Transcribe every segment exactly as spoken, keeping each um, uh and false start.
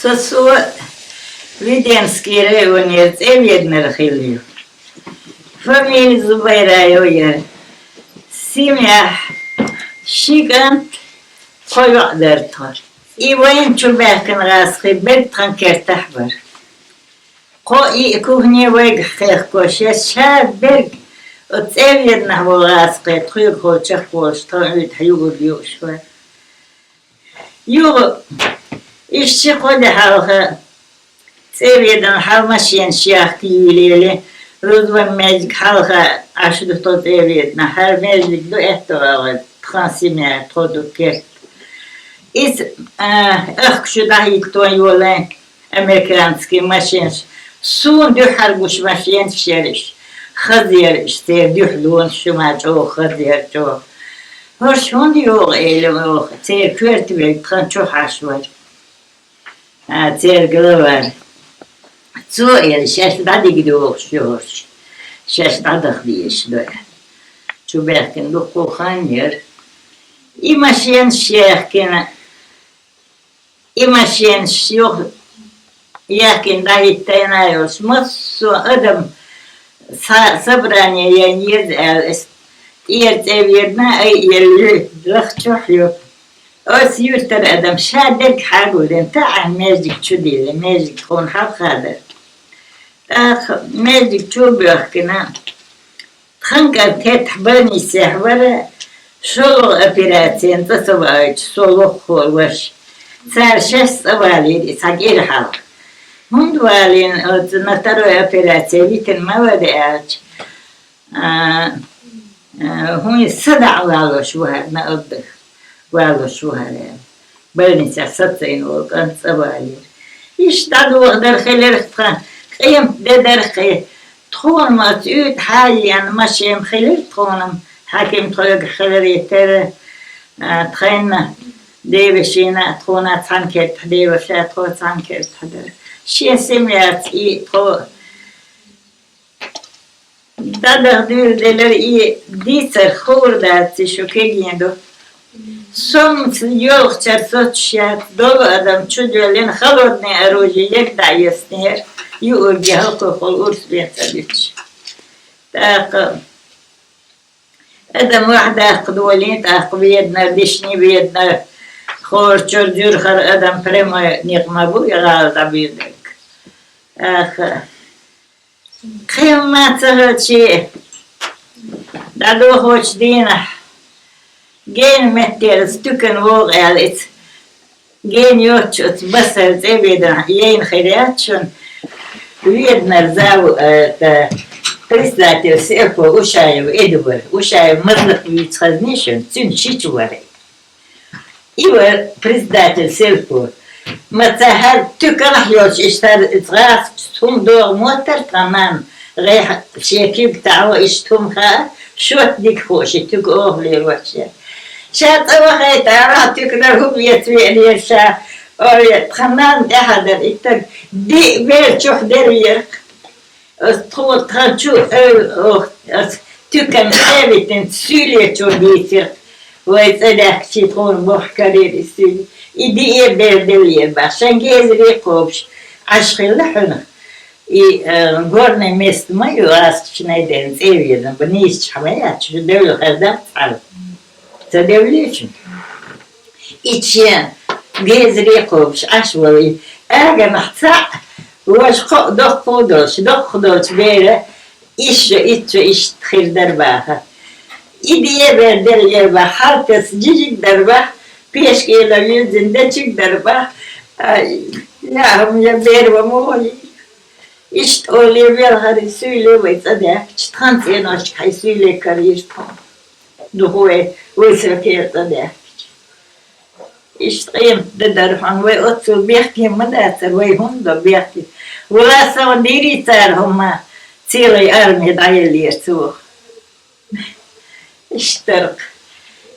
Со, со Веденский районера ЦӀе Веданара хилла ю. Фамили Зубайраева яр. Семьяхь ши кӀант, кхо йоӀ дара тхо. И вайна чу баьхкина гӀазкхий берг тхан кертахь бара. Кхо-иъ кухне вайгахь хехкош, я ша берг оцу ЦӀе Веданахь волу гӀазкхий тхоьгахула чекхволуш, тхан уьйтахь юург юуш вара. Юха, иштта ши-кхо де хьалха, ЦӀе Веданахь машенаш яхка юьйлаелира, Рузбан маьждиг хьалха Ӏаш ду тхо ЦӀе Веданахь, хӀара маьждиг ду аьтто агӀор, тхан семья, тхо ду керт. Иза, а, ахка чу дӀахӀитто йолу американский машенаш, суна дуьххьара гуш машенаш яра уьш, хаза яра уьш, церан дуьхьалонаш шу ма чӀогӀа хаза яра чӀогӀа. ХӀорш хӀунда йогӀу, элира оха, церан коьрта верг тхан чу хьаш вара. А, церан главара. Цо элира, шаьш дӀадига догӀуш ю хӀорш. Шаьш дӀадаха дезаш ду аьлла. Чу баьхкина дуккха хан яра. И машенаш яьхкина, и машенаш юха яьхкина дӀахӀиттийна йолуш, массо а адам са-, собрание ян еза аьлла, ас тӀера ЦӀе Ведана, ай, елла ю, лахчохь ю. Ас юьртара адам ша дерг хьагулдина, таӀан маьждиг чу дилла, маьждиг тхуна хьалха дара. ТӀаккха маьждиг чу а боьхкина, тхан кӀант хӀетахь больницехь вара, шолгӀа операцина цӀа ца ваийтуш, со лоххо ваша. Цара шаьш цӀа валийра и цхьа кӀира хьалха. ХӀунда валийна оцу на второй операция витина ма вада аьлча, а, а, хӀун са дӀа а валош ву хӀара, на отдых валош ву хӀара аьлла. Больницехь сацийна волу кӀант цӀа валийра. Иштта дӀадохадар хилира тхан, къемат де дара кхин. Тхуна ма оцу уьйтӀа хьаеана машен хилира тхуна, хьаькам тхоьгахь хиларе терра, а, тхайна девашина, тхуна цхьана кертахь деваша, тхо цхьана кертахь дара. Шен семьяца и тхо дӀадахана дуьйладелира и дийцар хуур дац, и шу кегий ду. Сомца йолхучара соцуш яц, долу адам чу доьллина, холодное оружие ерг дӀаэцнера, юург я хӀокхуьхула урс бен ца дуьтуш. ТӀаккха адам ваха даккха долийна, тӀаккха Веданара, дишни Веданара, хӀора чуьра жуьрхара адам прямой некъ ма бу, и гӀала дӀабоьдург. ТӀаккха Кхин ма ца хилчи, дӀадохочу дийнахь, гена меттера оцу туькана вогӀу аьлла, иза гена йоцчу оцу Басар ЦӀе Веданахь яйна хир яц шуна, Веданара зав-, э, та, председатель сельхо Ушаев Эдуард, Ушаев мазлах вуьйцу хазни шуна, цуьнан шича вара. И вара председатель сельхо. Ма ца хӀара туьканахь йолчу иштта хӀара гӀазкхаша хӀума догӀу моттара тхан нанна, гӀайгӀа шен куьг таӀо иштта хӀума хаьа, шотта дика хууш и туька охалера ваче. Ша цӀа вахайта, арахь туьканара хӀума эца веанера ша, ой, тхан нанна тӀаьхьа дара и стаг, диъ бер чохь дервера. Ас тхо, тхан чу, э, ох, ас туькана хьевитина суьйлечо дийцира. Вай цӀа даьхкичи тхуна бохь карийра и суьйле. И диэ бер деллера бах. Шайн гезаре кхобуш Ӏаш хилла хьуьнах. И, э, горный место ма ю, ас чу най ден цӀе везан, ба нийсачхьа ма яц, шу девлла хир дац цхьаьна. Ца девллечун. И чен гезаре кхобуш Ӏаш валий, аганахь цхьаъ, важа кхоъ доккхо долуш, доккха долчу бера, ишша, иццо иштта хир дара баха. И диэ бер деллера бах, хьалтас жижиг дара бах, пешкела вирзина дечиг дара бах, ай, я хӀума, я бер ва муха йий? Иштта олий велхари суьйле вай цӀа даьхкича, тхан цӀеношка хьайн суьйле карийра тхуна. Духу вай, вай сакхера цӀа даьхкича. Иштта къемат де дара хьуна, вай оццул бехке ма дацара, вай хӀунда до бехке? Вала сагӀа дийрий цара хӀума, целая армия дӀаеллера цо. Иштта дара-кх.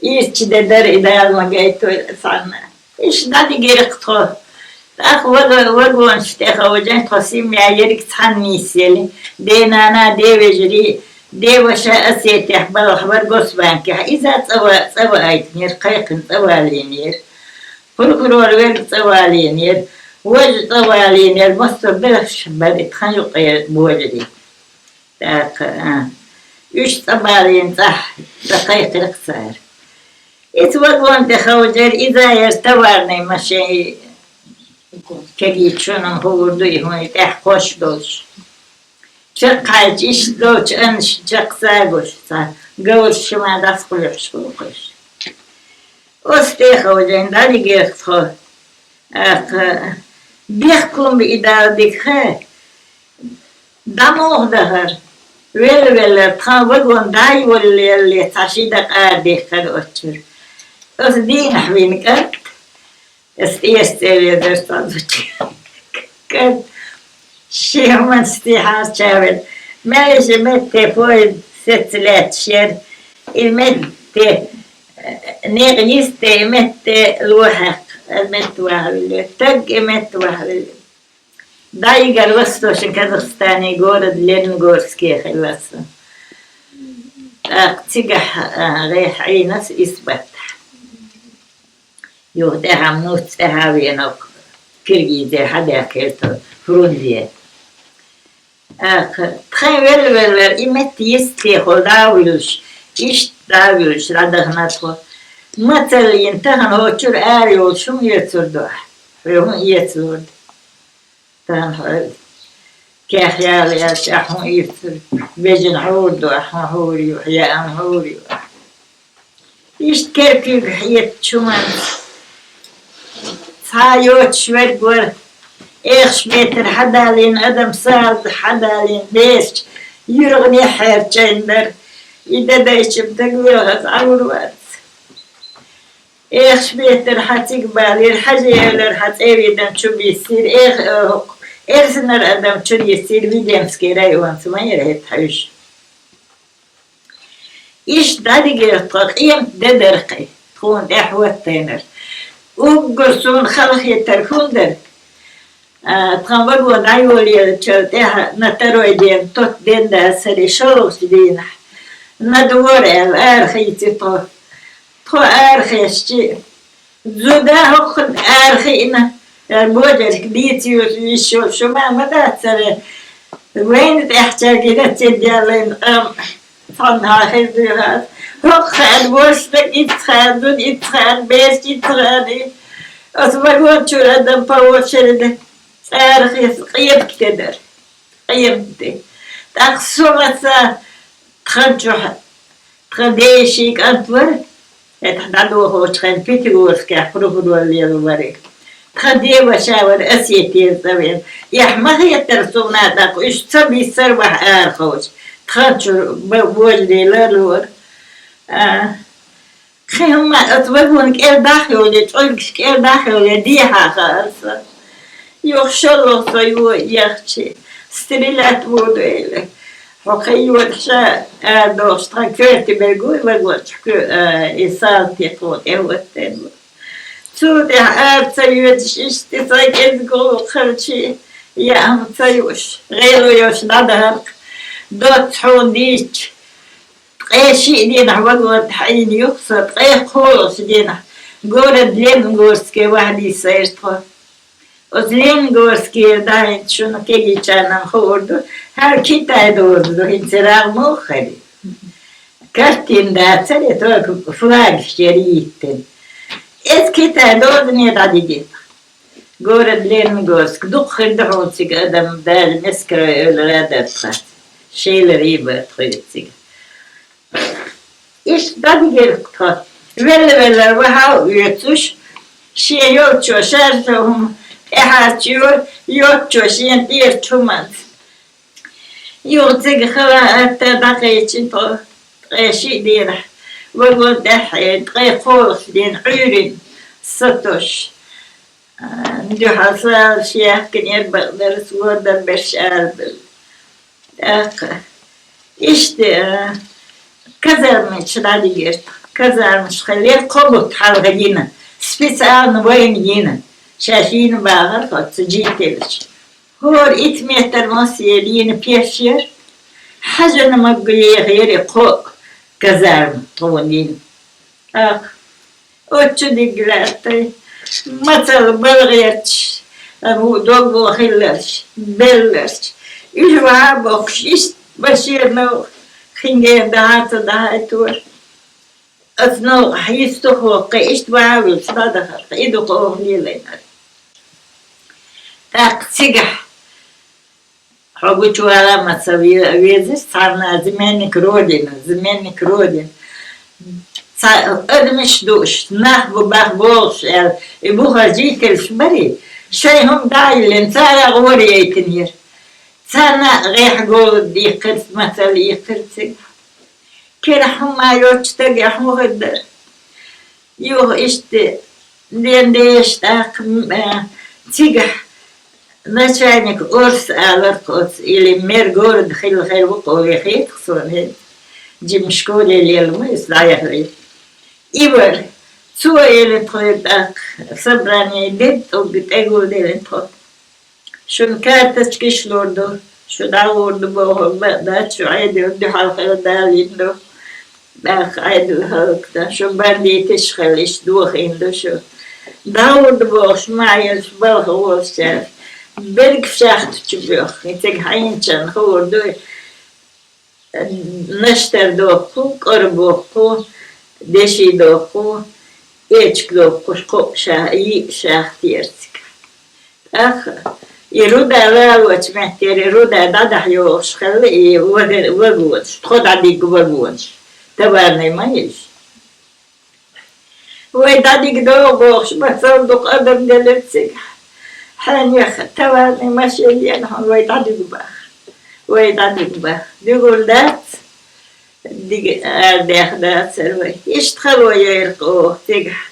Ирча де дара и, Дала ма гайтойла цхьанна. Иштта дӀадигира-кх тхо. ТӀаккха вага-, вагонаш тӀе ховжан тхо семья ерриг цхьаьна нисъели. Ден-нана, ден вежарий, ден ваша Осетехь балхахь вара, госбанкехь. Иза цӀа ва-, цӀа ваийтинера, кхайкхина цӀа валийнера. Прокурор верг цӀа валийнера. Важа цӀа валийнера, массо белхаш бара и тхан юкъе божарий. ТӀаккха, а, уьш цӀа балийна цӀахь, цӀа кхайкхира-кх цара. Иза вагон тӀе ховшар, иза яр товарный машен, кегийчунна хӀур ду и хӀума тӀехь кхош долуш. Чекхьайча иштта долчу аннаш чекхсагош, цхьа говраш шима дӀасакхоьхьуш хӀокхуьш. Оцу тӀе ховшийна дӀадигира тхо. ТӀаккха бехк хӀума бу и Дала дика хаа, дӀа муха дахара. Велла-велла, тхан вагон дӀайолалале, цхьа ши дакъа арадихкира оццуьра. Оцу дийнахь вина кӀант, ас тӀеста цӀе везара цхьа зудчун кӀант, шен хӀуманца тӀехьа чавелла. Маьрша метте поезд сецца лаьтташ яра. И метте, э, некъ йисте, и метте лохьаккха, и метта вахьавелла. Таг и метта вахьавелла. ДӀайигара Восточный Казахстане, город Лениногорске хилла сан. ТӀаккха цигахь, а, гӀеххьа Ӏийна ас исс баттахь. Юха тӀаьхьа нуц тӀаьхьа веана Киргизе хьадаьхкира тхо, Фрунзе. ТӀаккха тхайн велла-веллара и метта йистехула дӀа а вуьллуш, иштта дӀа а вуьллуш, дӀадахана тхо. Мацаллин тахана хӀокхуьра ара йолуш хӀун оьцур ду ахь? Хьоьга хӀун эцалур ду? Тахана хьо кехъяла яьлча, ахь хӀун ийцар? Бежана хьур ду, ахь хӀун хьур ю, яа хьур ю. Иштта кер куьйга хьетачу хӀуманца цхьа а йоцуш верг вара. Эхаш метр хьадалийна адам, сагӀа хьадалийна бераш, юьргӀанехьа хьерчийна дара. И де дайча-м дагавелхаза Ӏалур вац. Эхаш метр хьан цига балийра, хьажа ялар хьан цӀе видан чу биссийра, эх-, э, хӀокху эрсанара адам чу йиссийра, Видемский районца ма яра хӀетахь уьш. Иштта дӀадигира тхо, къемат де дара кхин, тхуна тӀаьхьа хӀоттийнарг. Уггар суна халахетарг хӀун дара? А, тхан вагон дӀайолаелчул тӀаьхьа на второй день, тотта ден дацара, шолгӀачу дийнахь, на двор аьлла, арахийци тхо. Тхо арахецчи, зуда хӀокхунна арахиъна, божарка дийца йолуш йиш йолуш шу ма, ма дацара. Вайна тӀехьчаьрга гина ца деллайна къам. Цхьанна хьан хир дуьйхьа аса. ХӀокху хаьа, божа стаг итт хаьа, зуда итт хаьа, бераш итт хаьа. Аса вагон чуьра адам по очереди цӀарах эца къемат де дара. Къемат де. ТӀаккха со маца тхан чохь, тхан деши кӀант вара, хӀетахь дӀадохучу хенахь Пятигорскехь прокурор лелла вара. Тхан деваша вара, Осетера цӀа веана. Эхь ма хетара суна, тӀаккха уьш ца биссара ваха араховча. Тхан чу божарий ларлора. А, кхин хӀумма оцу вагона кӀел дахьа йоле, чӀуьргаш кӀел дахьа йоле, дехьа хаьара сан. Юха шолгӀа со йо яхчи, стрелять буду или. Хьо кхин йодахь ша арадохуш, тхан коьрте берг ву вагон чу, кхо-, а, и салти тхо тӀе хӀоттийна ву. Цу тӀехь ара ца йоьдуш, иштта сайн кӀезиг гӀуллакх хилчи, яа хӀума ца юуш, гӀело йолуш дӀадахарх, доцца хьуна дийча, ткъе шиъ дийнахь вагон тӀе хьийна ю-кх со, ткъе кхоалгӀачу дийнахь город Лениногорске ваха диссийра тхо. Оцу Лениногорскера дахьийна шуна кегийчарна хуур ду, хӀара Китай доза ду, хӀинца рагӀ муха хир. Картина дацара, только флагаш яра йиттина. Эцу Китай дозане дӀадигира. Город Лениногорск, дукха хир ду хьуна цига адам, даже Мескарой эвлара а дац тхан. Шеларе а бара тхо цига. Иштта дӀадигира тхо. Велла-велла ваха а оьцуш, шен йолчо шаьржо хӀума тӀаьхьарча йора, йоцчо шена тӀерачу хӀуманца. Юха цига хала атта дӀакхечи тхо, ткъе шиъ дийнахь вагон тӀехь, ткъе кхоалгӀачу дийнахь Ӏуьйрина сатош. А, дуьхьал сагӀаш яьккхинера, бакъдерг, вордан берш арабевлла. ТӀаккха иштта, а, казармаш дӀадигира. Казармаш хилира кхо бутт хьалха йина, специально вайна йина. Шаьш йина бахара оцу жительша. ХӀора итт метр массо а йина пеш яра. Хьажана магга ехира кхо казарма тхуна йина. Ах, оцу чу дигга лаьттай, мацалла балгӀерчаш, Амма дог бо хилларш, белларш. Уж ваха бохуш, иштта машенах хинген дахьа ца дахьайтора. Ас новкъа хьийсту хӀокху, иштта ваха вуьлуш дӀадахарх, и ду-кх оха лелийнарг. ТӀаккха цигахь хьо гучувала ма ца ве-, везаш царна изменник Родины, изменник Родины. Ца-, адамаш дууш, нах бу бах бохуш аьлла, и бухара жительш барий, шайн хӀума дӀа а йиллина, цара гӀора яйтинера. Царна а гӀехь голод дийхкира, мацалла йийхкира цига. Кхин хӀума йоцчу стагехь хӀун хир дара? Юха иштта ден деш тӀаккха, м, а, цигахь начальник орс аларх оцу, или мэр города хилла хир ву-кх олий хетах суна хӀинца. Жима школе лелла ма иза дӀаяхарий. И вара. Цо элира тхоьга тӀаккха собрание дедда тӀулга тӀегулделина тхо. Шуна карточкаш лур ду, шу дӀагӀур ду бохург бакъ дац, шу Ӏедална дуьхьал хила далийна ду. ТӀаккха Ӏедал хӀаллакдан, шу бандиташ хила, иштта дохийна ду шу. ДӀагӀур ду бохуш, ма Ӏелаш балха волчара. Берг шахта чу боьхкина, цига хьайначарна хуур ду. Наштар доккху, кӀора боккху, деши доккху, эчиг доккхуш, кхоъ ша-, йиъ шахта яра цига. ТӀаккха и руда лалочу меттера, и руда дӀадахьа йогӀуш хилла и вага-, вагонаш, тхо дӀадигга вагонаш. Товарный ма ю иза. Вай дӀадига догӀу бохуш, масал дукха адам делира цига. Хьенех товарный машина ена хьуна, вай дӀадига баха. Вай дӀадига баха. Дуьгур дац, дига арадаьхна дацара вай. Иштта хало яйра-кх оха цигахь.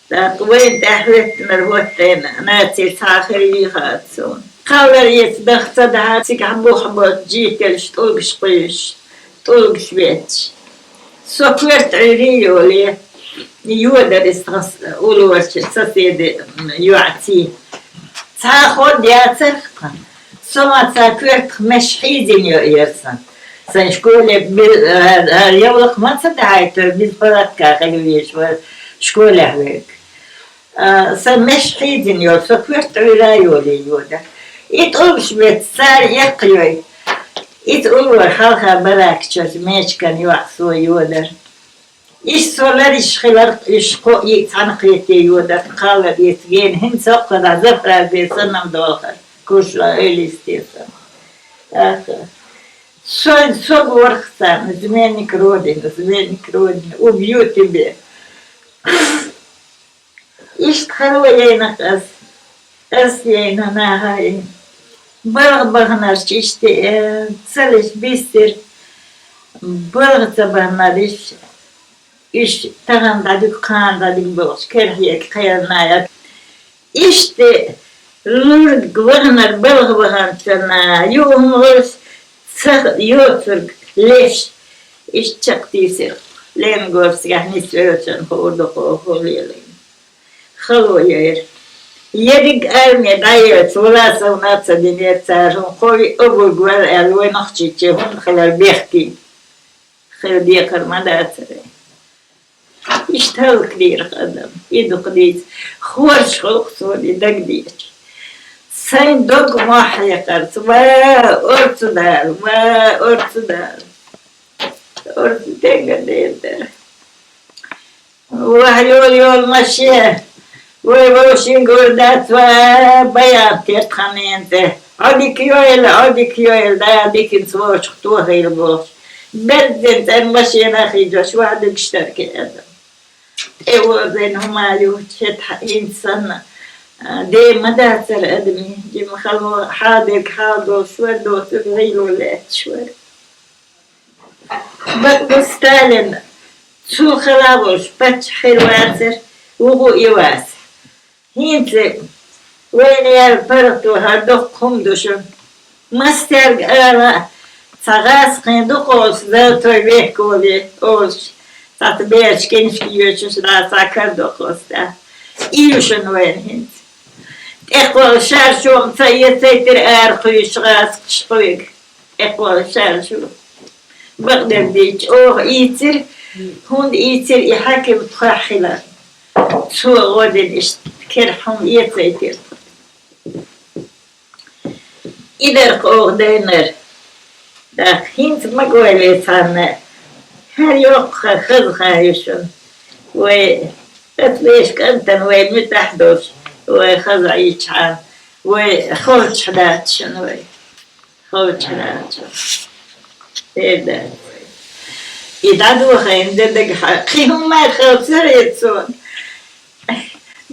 ТӀаккха вайна тӀаьхьа хӀоьттинарг хӀоттийна, наций цхьа а хир вийхац суна. Кхаллар эца даха ца дахьа, цигахь бух боцу жителаш тӀулгаш кхуьйсуш, тӀулгаш бетташ. Со коьрта Ӏуьйре а йолий, йодара иза тхан с-, уллорчу соседи, м, йоӀций. Цхьа хӀорд яцара тхан. Со ма цхьа коьртах меш хьийзина йоӀера сан. Сайн школе бил-, а, а, явлакх ма ца дахьайтура, биза палатка хила везаш вара школехь верг. А, сан меш хьийзина йолу, со коьрта Ӏуьйра йолий йодара. И тӀулгаш бетташ цара эккха йой. Иза уллора хьалха баракчуьра мечиган йоӀ со йодара. Иштта со лариш хиларх, уьш кхоъ-йиъ цхьаьна кхетий йодара, кхаллар эца гена, хӀинца хӀокху дӀа заправде санна-м дохура, куршла эвлийсте санна. Аха. Со, со горх царна, изменник Родины, изменник Родины, убью тебе. Иштта хало яйнарг ас, ас яйна, наха яйна. Балха баханарш иштта, э, ца лиш бисира, балха ца баханарш, уьш тахана дӀадуьгу, кхана дӀадуьгу бохуш, керхьега кхерна яц. Иштта лург ваханарг балха ваханчунна, юха хӀума гӀуьрс ца йоцург леш, иштта чекхдийсира. Ленгорскехь нисвеллачунна хуур ду кху хӀума лелийна. Хало яйра. Ерриг арми дӀаелча, Власовна а ца динера цара, хӀума кхо-виъ обувь вара аьлла, вай Нохчийчоь хӀунда хилар бехке. Хила декхар ма дацара. Иштта хӀаллакдийрах адам, и дукха дийца. Хорша хилла-кх суна и дагадеъча. Сайн дог мохь хьекхарца, ва, орцу Дала, ва, орцу Дала. Орцу тенга дер дара. Ваха йола, йола маше, вай вовшийн гур дац, ва, баян тера тхан ненан тӀе. Ӏодика йойла, Ӏодика йойла, Дала диканца вовшах тохийла бохуш. Бердина цӀена машина хиджош, ваха дуьгуш дара кхин адам. ТӀе озийна хӀума ю, шетахь хӀинца санна, а, ден ма дацара адамийн, жима хало, хьалдерг хьал долуш вара, доцург гӀийло лаьтташ вара. Бакъду Сталин, цул хала волуш паччахь хир вацара, вуха и вац. ХӀинца вайна яьлла паргӀато хӀара доккха хӀума ду шуна. Мастерга ала, цхьа гӀазкхийн дукха олуш, золотой век олий олуш, цхьацца бераш книжка йоьшуш дӀа цхьа кара доккха оцу тӀехь. И ю шуна вайна хӀинца. ТӀекхолла шаршо-м ца эцайтира ара кхуьйсуш гӀазкхаша кхуьйга. ТӀекхолла шаршо. Бакъдерг дийцча, оха ийцира, хӀунда ийцира и хьаькам тхох хиларна. Цо гӀо дина иштта, кара хӀума эцайтира. Идарх оха дайнар. Да, хӀинца ма гойле царна. ХӀара йоккха хаза хьаюшун. Вай, ат веш кӀантан вай муьтӀахь долуш. Вай хаза Ӏийчхьана. Вай ховчхьа дац шуна вай. Ховчхьа дац шуна. Эр дац вай. И дӀадохайна де дагахьа. Кхин хӀумма а ховцара эцо.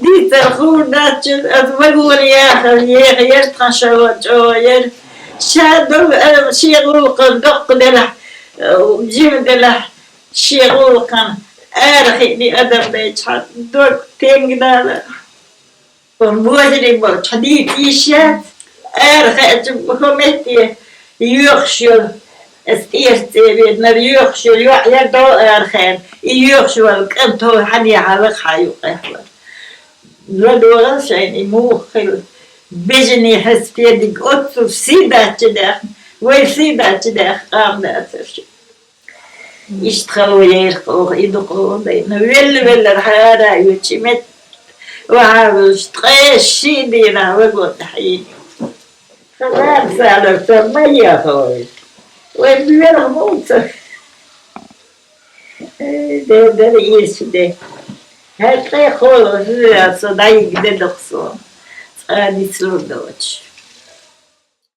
Дийцар хуур дац, ас вагон яхар, еха яр тхан шо чӀогӀа яр. Ша долу адам шен гӀуллакхан доккха делахь, э, жима делахь, шен гӀуллакхан ара хиъни адам дайчхьа, дог тенга дала. Божарий болчхьа дийца йиш яц, ара хаьча хӀо метте йоьхуш йолу. Ас тӀера цӀе веднар йоьхуш йолу йоӀ яр дов арахаьрна, и йоьхуш волу кӀант хьан яхьа лакха хьан юкъехь вара. ЛадогӀал шайна и муха хила. Бежане хьаьс педиг оццул сий дац чу даьхна, вай сий дац чу даьхна къам дацара шу. Иштта хало яйрах оха, и дукха оха дайна. Велла-веллара хьара а йоьчу мет вахьа вуьлуш, ткъе ши дийнахь вагон тӀехь йийна. Хаза салар ца ма яхалаш. Вай белах муца. Э, де, де, иши де. ХӀара тӀе холо, со дайиг де дохсо. Цкъа дицлур доч.